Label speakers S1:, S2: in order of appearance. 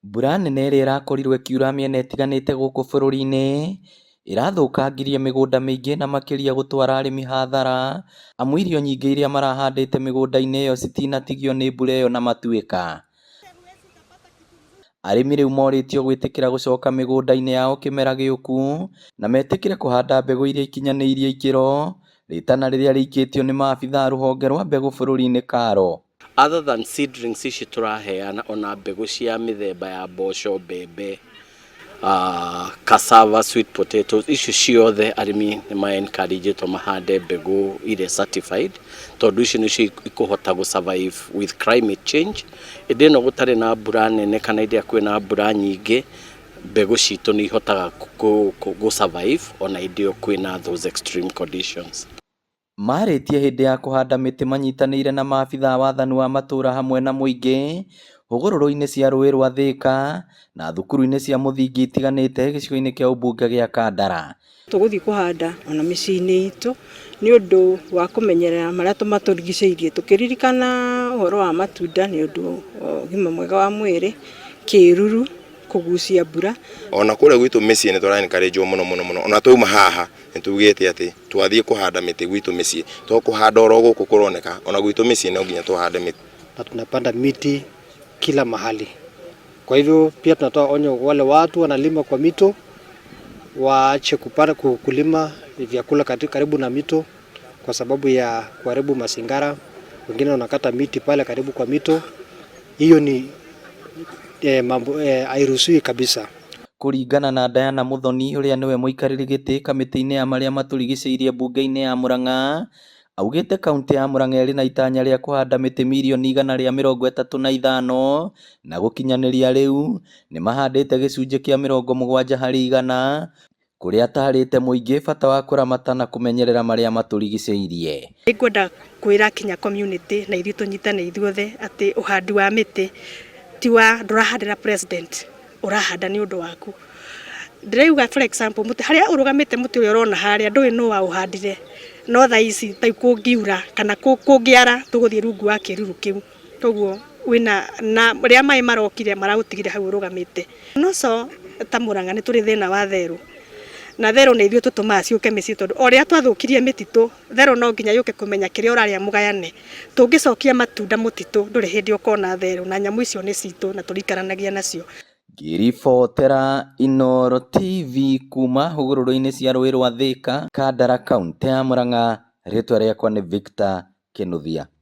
S1: Mbura nene ĩrĩa ĩrakorirwo ĩkiura mĩena ĩtiganĩte gũkũ bũrũri-inĩ, ĩrathũkangirie mĩgũnda mĩingĩ na makĩria gũtwara arĩmi hathara, amu irio nyingĩ iria marahandĩte mĩgũnda-inĩ ĩyo citinatigio nĩ mbura ĩyo na matuĩka. Arĩmi rĩu morĩtio gwĩtĩkĩra gũcoka mĩgũnda-inĩ yao kĩmera gĩũku na metĩkĩre kũhanda mbegũ iria ikinyanĩirie ikĩro, rĩtana rĩrĩa rĩikĩtio nĩ maabitha a rũhonge rwa mbegũ bũrũri-inĩ KALRO.
S2: Other than seedlings ici tũraheana, ona mbegũ cia mĩthemba ya mboco, mbembe, cassava, sweet potatoes, icio ciothe arĩmi nĩ ma encourage mahande mbegũ iria certified, tondũ icio nĩcio ikũhota gũ survive with climate change. Hĩndĩ ĩno gũtarĩ na mbura nene kana hĩndĩ ĩrĩa kwĩna mbura nyingĩ, mbegũ citũ nĩ ihotaga gũ survive ona hĩndĩ ĩyo kwĩna those extreme conditions.
S1: Marĩtie hĩndĩ ya kũhanda mĩtĩ manyitanĩire na maabitha a wathani wa matũra hamwe na mũingĩ hũgũrũrũ-inĩ cia rũĩ rwa Thĩka na thukuru-inĩ cia mũthingi itiganĩte gĩcigo-inĩ kĩa ũmbunge gĩa Kandara.
S3: Tũgũthiĩ kũhanda ona mĩciĩ-inĩ itũ nĩ ũndũ wa kũmenyerera marĩa matũrigicĩirie, tũkĩririkana ũhoro wa matunda nĩ ũndũ wa ũgima mwega wa mwĩrĩ, kĩruru, kũgucia mbura.
S4: Ona kũrĩa gwitũ mĩciĩ nĩ tũra encourage mũno mũno mũno. Ona twauma haha nĩ tugĩte atĩ twathiĩ kũhanda mĩtĩ gwitũ mĩciĩ, to kũhanda oro gũkũ kũroneka, ona gwitũ mĩciĩ no nginya tũhande mĩtĩ.
S5: Na tunapanda miti kila mahali. Kwa hivyo pia tunatoa onyo wale watu wanalima kwa mito waache kupanda, kulima vyakula karibu na mito kwa sababu ya kuharibu mazingara. Wengine wanakata miti pale karibu kwa mito, hiyo ni mambo hairuhusiwi kabisa.
S1: Kũringana na Diana Muthoni, ũrĩa nĩwe mũikarĩri gĩtĩ kamĩtĩ-inĩ ya marĩa matũrigicĩirie mbunge-inĩ ya Murang'a, augĩte kaunti ya Murang'a ĩrĩ na itanya rĩa kũhanda mĩtĩ mirioni 135, na gũkinyanĩria rĩu nĩ mahandĩte gĩcunjĩ kĩa 70%, kũrĩa atarĩte mũingĩ bata wa kũramata na kũmenyerera marĩa matũrigicĩirie.
S6: Nĩngwenda kwĩra kinya community na ithuĩ tũnyitane ithuothe atĩ ũhandi wa mĩtĩ ti wa ndũrahandĩra president, ũrahanda nĩ ũndũ waku. Ndĩrauga, for example, mũtĩ harĩa ũrũgamĩte, mũtĩ ũrĩa ũrona harĩa, ndũĩ nũ waũhandire, no thaa ici ta kũngiura kana kũngĩara, tũgũthiĩ rungu wa kĩruru kĩu. Koguo wĩna na rĩrĩa maĩ marokire maragũtigire hau ũrũgamĩte. No so ta Murang'a nĩ tũrĩ thĩna wa therũ, na therũ nĩ ithuĩ tũtũmaga ciũke mĩciĩ, tondũ o rĩrĩa twathũkirie mĩtitũ, therũ no nginya yũke kũmenya kĩrĩa ũrarĩa mũgayane. Tũngĩcokia matunda mũtitũ, ndũrĩ hĩndĩ ũkona therũ, na nyamũ icio nĩ citũ na tũrĩikaranagia nacio.
S1: Ngĩribotera Inooro TV kuma hũgũrũrũ-inĩ cia rũĩ rwa Thĩka, Kandara, kaunti ya Murang'a, rĩtwa rĩakwa nĩ Victor Kĩnuthia.